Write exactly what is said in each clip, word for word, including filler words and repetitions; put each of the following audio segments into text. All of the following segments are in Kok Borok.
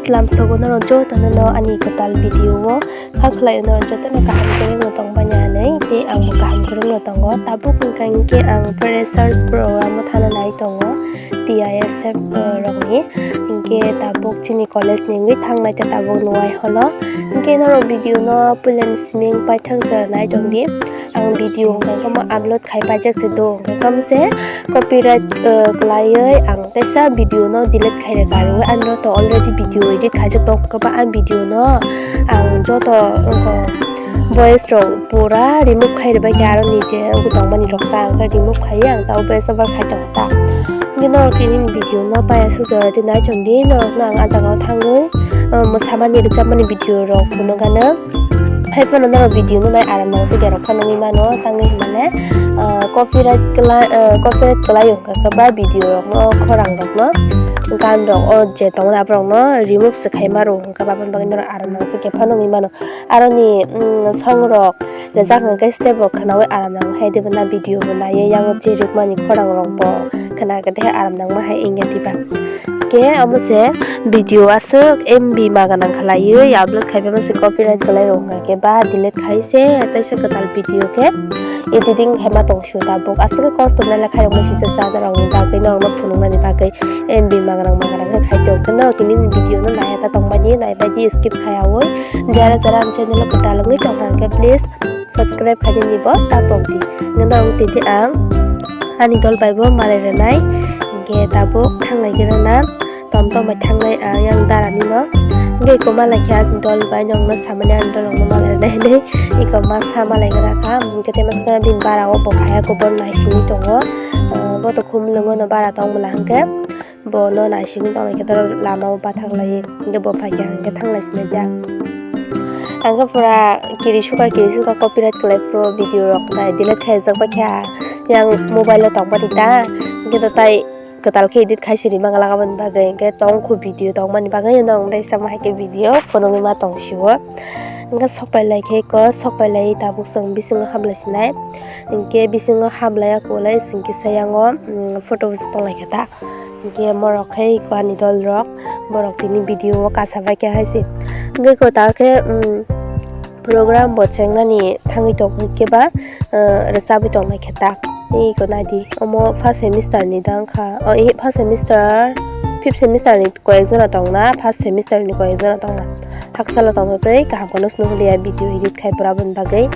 Salam sogo norok jotono no ani kwtal video o. Kha khlai norok jotono kaham kwrwngno tongmani hinwi, tei ang bo kaham kwrwngno tongo. Tabuk hwnkha hinkhe ang freshers program o thana nai tongo, T I S F, eh, rokni. Hinkhe tabuk chini college ni wngwi thangnai tei tabuk nuwai holo. Hinkhe norok video no puilani simi paithak jora nai tongdi. Ang video hwnkha khe mo upload khai paijak se do, hwnkha khe mo se copyright, eh, kwlaiwi ang teisa video no delete khai rwkha, aro ani to already video edit khaijak tongo, kwbangma video no ang joto wngkha voice rok pura remove khai rwbaikha, aro ni je wngwi tongmani rok ta ang khe remove khaiwi ang ta voice over khai tongo ta. Hwnkhe norok tini video no paiya sujak di nai chong di, norok no ang ah jaga o thangwi, eh, mwsamani rwchapmani video rok phunukgano. Hai phano norok video no nai aram nang se gerok phano nwi mano, tangwi hwnmale, ah, copyright kwlai, ah, copyright kwlai wngkha khe ba video rok no, khorang rok no, gan rok o je tongo aborok no remove se khai ma rw wngkha, aboni bagwi norok aram nang se khe phano nwi mano. Aro ni, mm, song rok rwjak hwnkhe step bo khwnaui aram nang hai de bo na video bo naiwi yango cherikmani khorang rok bo khwna khe aram nang ma hai wngya diba. Khe omo se video aswk M B ma gwnang khlaiwi upload khai phaima se copyright kwlai rok hwnkha khe ba delete khai se, teisa kwtal video khe editing khaima tong sio tabuk. Aswk khe kosto nai le khairokma sijak cha norokni bagwi, norokno phunuknani bagwi M B ma gwnang ma gwnang khe khai tong khe norok tini ni video no naiya ta tongbaidi, naibaidi skip khaiyaui. Jara jara ang channel o kwtal wngwi tongkha hwnkhe please subscribe khainani bo ta pokdi. Hwnkhe norok tini ang ani dol bai bo malai rwnai. Hwnkhe tabuk thanglai khe rwna tom tom bai thanglai ang yang dara ni no. Hwnkhe eko malai khe ani dol bai nokno samani ani dol rokno malai rwnai hinwi eko ma sa malai khe rakha. Hwnkhe tei masa bini bara o bo phaiya khe bo naisingwi tongo. Ah, bo to khumlwngo no bara tong bwla hwnkhe. Bono naisingwi tongnaikhe toro lama o bathak laiwi, hwnkhe bo phaikha hwnkhe thanglai sinai ta. Ang khe pura kiri suka kiri suka copyright kwlai phuru video rok nai delete khaijak baikha yang mobile o tongmani ta, hwnkhe to tai kwtal khe edit khai siri mangala aboni bagwi, hwnkhe tongkhu video tongmani bagwi norok nai sama hai khe video phunugwi ma tong sio. Hwnkhe sok pai lai khe ko sok pai lai tabuk chwng bisingo hablai sinai, hwnkhe bisingo hablai ya kwlai chwng kisa yango, mm, photo bo tonglaikha ta. Hwnkhe morok khe eko ani dol rok, borok tini video o kacha bai khe hai se. Hwnkhe eko ta khe, um, program bo chengnani thangwi tong khe ba, uh, rwchabwi tong lai khe ta. Tei eko nai di, omo first semester ni da wngkha, oh, eh, first semester, fifth semester ni koi ek jona tong na, first semester ni koi ek jona tong na. Hakchalo tong khe tei kaham kheno se nukliya video edit khai pura aboni bagwi.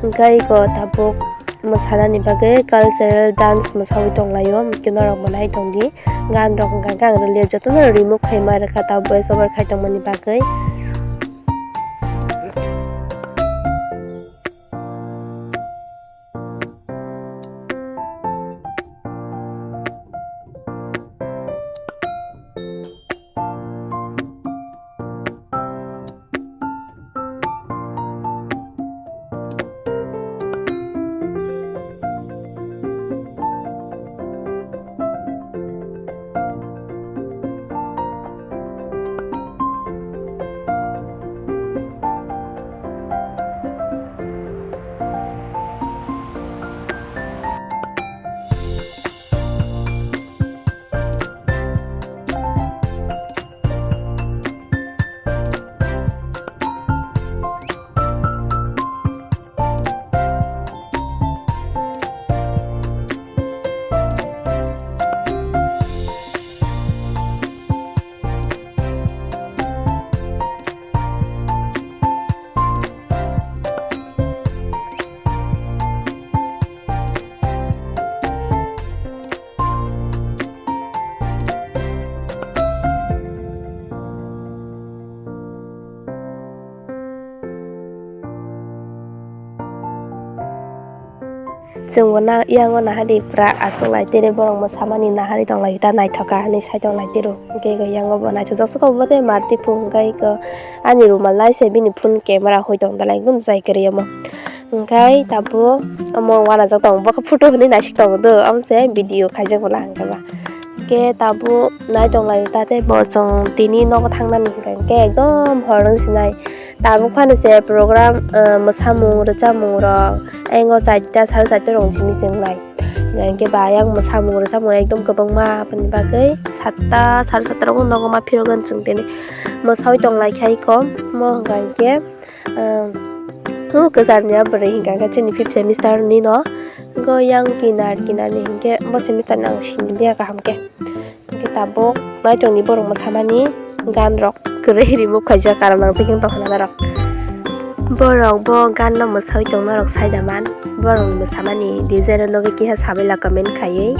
Hwnkhe eko tabuk mwsanani bagwi cultural dance mwsawi tonglaio, hwnkhe norok bo nai tongdi. Gan rok hwnkha khe ang rwliya, jotono remove khaima rwkha, ta voice over khai tongmani bagwi. Chwng bo na, yang o nahadi pura aswk lai tiri borok mwsamani nahari tong lai ta naithoka hinwi sai tong lai tiro. Hwnkhe eko yang o bo naithok jak saka bo tei mar tiphung hwnkhe eko ani rumal lai se bini phone camera hoi tong dalai ekdom jai kwrwi omo. Hwnkhe tabuk omo uanajak tongo, bokhe photo hinwi naisik tongo do, omo se video khaijak bwla hwnkhe ba. Hwnkhe tabuk nai tong lai ta tei bo chwng tini nogo thangnani hwnkhe ekdom hor wng sinai. Tabuk phano se program, ah, mwsamung rwchapmung rok ayang o charta sare charta rok simi chwng nai. Hwnkhe ba ayang mwsamung rwchapmung ekdom kwbangma aboni bagwi satta sare satta rok nogo ma phirogwi chwng tini. Mwsawi tong lai khai ko, mo hwnkha hinkhe, ah, o kwchar ni a bwrwi hwnkha khe chini fifth semester ni no. Go yang kinar kinar ni hinkhe bo semester ni ang sini dia kaham khe. Hinkhe tabuk naitok ni borok mwsamani gan rok kwrwi remove khaijak, karon nangjak wng tongkha na norok. Borok bo gan no mwsawi tong norok sai da man, borok ni mwsamani design o logi kisa sabai la comment khaiwi.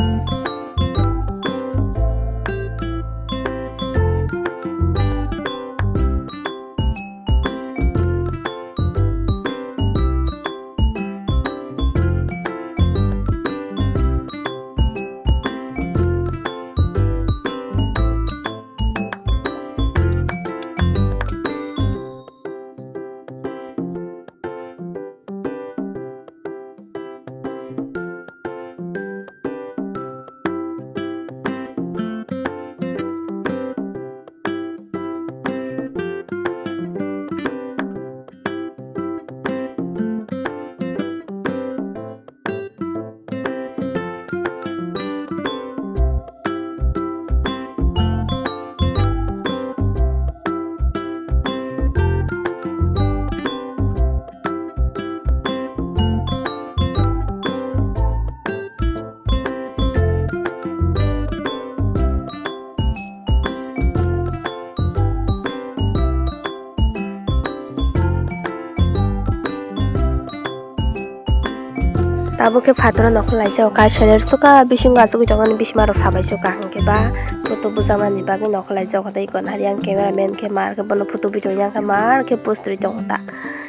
Tabuk khe phataro nokol laijak o, kaisaler suka bisingo achugwi tongmani bisima rok sabai suka, hwnkhe ba photo bujaknani bagwi nokol laijak o tei iko nari ang camera man khe mar khe bono photo bui tongya khe mar khe post rwi tongo ta.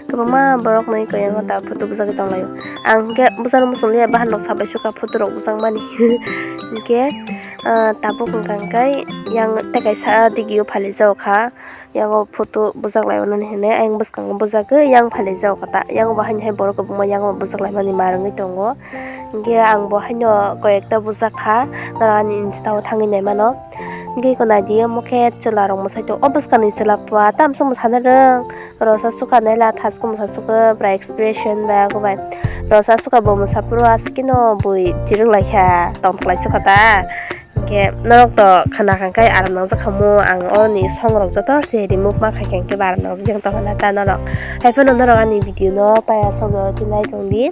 Kwbangma borok nwi khe yango ta photo bujagwi tonglaio. Ang hwnkhe bujano muchung liya bahan rok sabai suka photo rok bujakmani. Hwnkhe, ah, tabuk hwnkha hwnkhe yang tei kaisa digi o phalaijak o kha. Yango photo bujak lai mani hinwi ayang bwskango bujagwi yang phalaijak o kha ta. Yang bo haino hai borok kwbangma yang bo bujak lai mani ma rwngwi tongo. Hwnkhe ang bo haino koi ekta bujak kha, norok ani insta o thangwi nai mano. Hwnkhe iko nai di, omo khe chwla rok mwsai tongo. O bwskangni chwla pua tamsok mwsana rwng. Rosa suka nai la thasko mwsa suka bwrwi expression bai abo bai. Rosa suka bo mwsa phuru aswk no bui chirwk lai kha, tongthok lai suka ta. Hwnkhe norok to khana kha khe aram nangjak khamu, ang oroni song rok joto se remove ma khai khe hwnkhe ba aram nangjak yang tongkha na ta norok. Haiphano norok ani video no paiya song jorok twi nai tong di.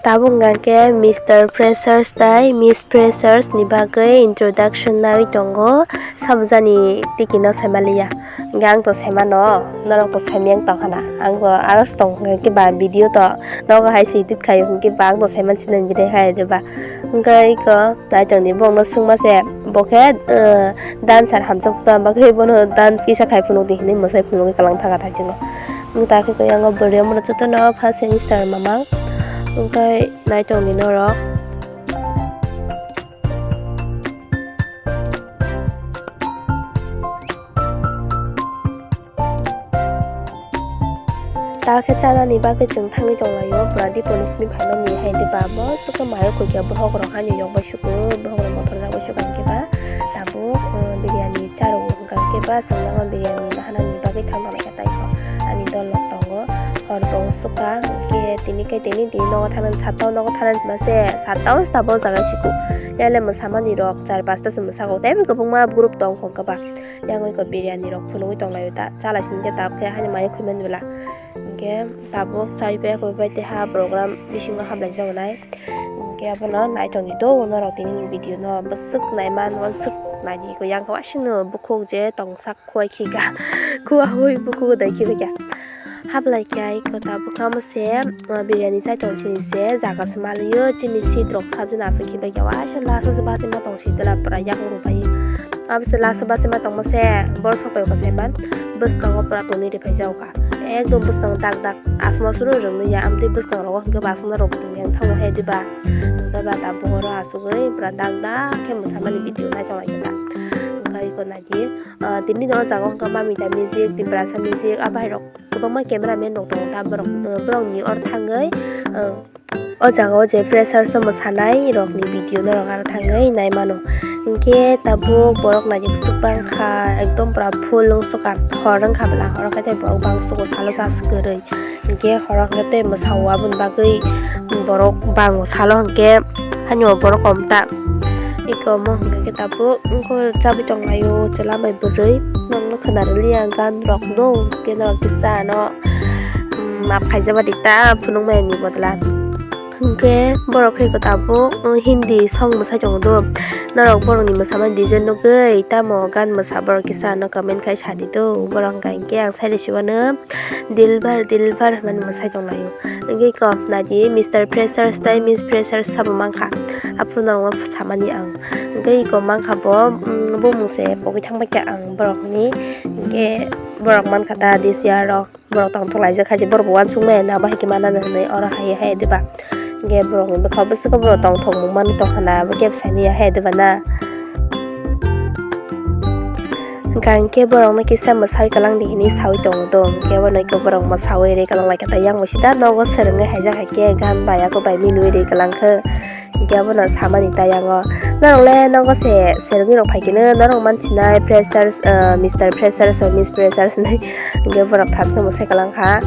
Tabuk hwnkha khe Mister Freshers tei Miss Freshers ni bagwi introduction naiwi tongo, sabjani tiki no sai manliya. Hwnkhe ang to sai mano, norok to sai miyang tong khana. Ang bo aros tong hwnkhe ba video to nogo hai se edit khaio hwnkhe ba ang to sai man sinai bini hai de ba. Hwnkhe iko Naitok ni bokno swngma se, bo khe, eh, dancer hamjak ta, bagwi bono dance kisa khai phunuk di hinwi mwsai phunugwi kwlang thangkha thaichungo. Wng ta khe koi yango bwrwi omono jotono first semester mamang, wngkhe naitok ni norok. Ta khe chanani bagwi chwng thangwi tonglaio, pura Diponi simi phaimani hai diba bo swkang mayo kukya bohok rok haino yokbai suko, bohok rok mothor jagwi suka hwnkhe ba tabuk, uh, biryani charwo hwnkha hwnkhe ba chwng nangma biryani nahanani bagwi thangna naikha tei ani dol rok tongo, hor bo swkang hwnkhe tini khe tini tini nogo thanani satta o nogo thanani mase satta o sabo jaga siko yale mwsamani rok char pasta se mwsago tei kwbangma group tong hwnkhe ba. Yang oi ko biryani rok phunugwi tonglaio ta, chala sini khe tabuk khe haino mai khwi mani bwla. Hinkhe tabuk chai pai koi pai tei ha program bisingo hamlai jago nai. Hinkhe abono naitok di do norok tini video no bwswk nai man uanswk nai di ko yang khe waisino bukhuk je tongsak khua khika khua hui bukhuk dai khibaikha. Hablai khe ai kota bwkha mo se, ah, biryani chai tong sini se, jaga se maliyo, chini seat rok sabjana aswk khibai khe, waisa last o se bachima tong si dela pura yakung rok bai. Abo se last o bachima tongma se, borok sok pai kha se ban, bwskango pura tonwi riphaijak kha. Ekdom bwskang dak dak, asma suru rwngya, amtwi bwskang rogo hwnkhe ba asma rok bo tongya, thango he diba? Tei ba tabuk oro asugwi pura dak dak khe mwsamani video nai tong lai khe ta. Hwnkhe Naidi, ah, tini no o jaga o hwnkha Mamita Music, Tiprasa Music, a bahai rok kwbangma cameraman rok tongo ta borok, ah, borok ni oro thangwi, ah, o jaga o je freshers o mwsanai rok ni video norok aro thangwi nai mano. Hinkhe tabuk borok naidi kwchwk bangkha, ekdom pura full wngsuka, hor wngkha bwla, oro khe borok bangsugo salo sa swkagwi. Hinkhe horo hwnkhe tei mwsao aboni bagwi borok bango salo hinkhe haino borok kom ta. Eko omo hinkhe tabuk wngkhe chabwi tonglaio chwla bai bwrwi. Nokno khwna rwliya gan rok do hinkhe norok kisa ano, um, map khaijak badi ta phunukmani bodol. Hinkhe borok khe eko tabuk, um, Hindi song mwsai tongo do. Norok borokni mwsamani design nugwi tamo gan mwsa borok kisa ano comment khai sadi do. Borok hwnkha hinkhe ang sai rw siwano. Dilbar, Dilbar hwnmani mwsai tonglaio. Hwnkhe eko naidi Mister Freshers tei Miss Freshers sabo mankha. Aphuru norokno samani ang. Hwnkhe eko mankha bo, mm, bumung se pogwi thangbaikha ang borokni. Hwnkhe borok mankha ta this year o. Borok tongthok laijak hai se borok bo uansukmaya na bahai khe manani hwnwi oro hai hai diba. Hwnkhe borokni bwkha bwswk borok tongthok mung manwi tongkha na abo kebo saimanya hai diba na. Hwnkha hinkhe borokno kisa mwsai kwlangdi hinwi sawi tongo do, hinkhe bono borok mwsawi ri kwlang laikha tei yang bisida nogo swrwngwi haijak hai khe gan bai abo bai milwi ri kwlangkhe, hinkhe abono samani ta yango norok le nogo se swrwngwi rok phaikhe no norok mansinai freshers, ah, Mister Freshers o Miss Freshers hinwi, hinkhe borok thasno mwsai kwlangkha,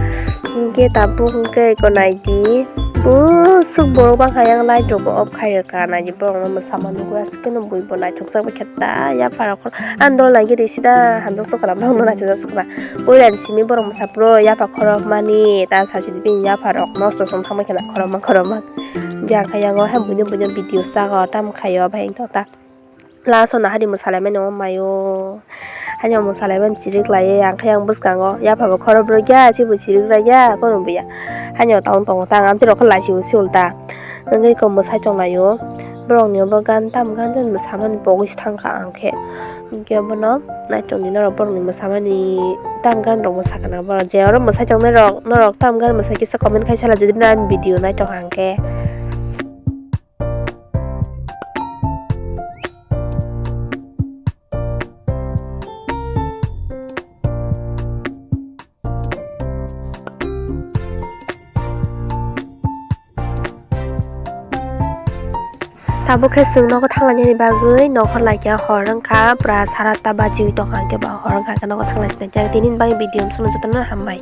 hinkhe tabuk hinkhe eko naidi bwswk borok bangkha yang light rok bo off khai rwkha naidi borokno mwsama nukya. Keno bui bo naithokjak bai khe ta yapharok khoro. Ang dol nai gede sida hanjak sokra bangno naithokjak sokra. Puila ni simi borok mwsa phuru yapha khorokmani ta sasi di bini yapharok nosto song thangbai kheno khorokma khorokma. Hwnkhe ang khe yango hai buino buino video sago tamo khaio bai wngtong ta. Last o nahari mwsalaimani o maio. Haino mwsalaimani chirik laiwi ang khe yang bwskango yapha bo khorok brwi kya chibo chirik lai ya kono buya. Haino tong tongo ta ang amtwi rok khe laisio si ulta. Wngwi kok mwsai tonglaio. Borokni obo gan tam gan jan mwsamani pogwi se thangkha ang khe. Hinkhe abono naitongdi norok borokni mwsamani tam gan rok mwsakha na borok je oro mwsai tongnai rok norok tam gan mwsai kisa comment khai sala jodi ani video naitokha ang khe. Tabuk khe chwng nogo thanglainani bagwi nokhor laikha hor wngkha, pura sara ta bajiwi tongkha, hwnkhe ba hor wngkha khe nogo thanglai sinai. Tini bagwi video chwng jotono hambai.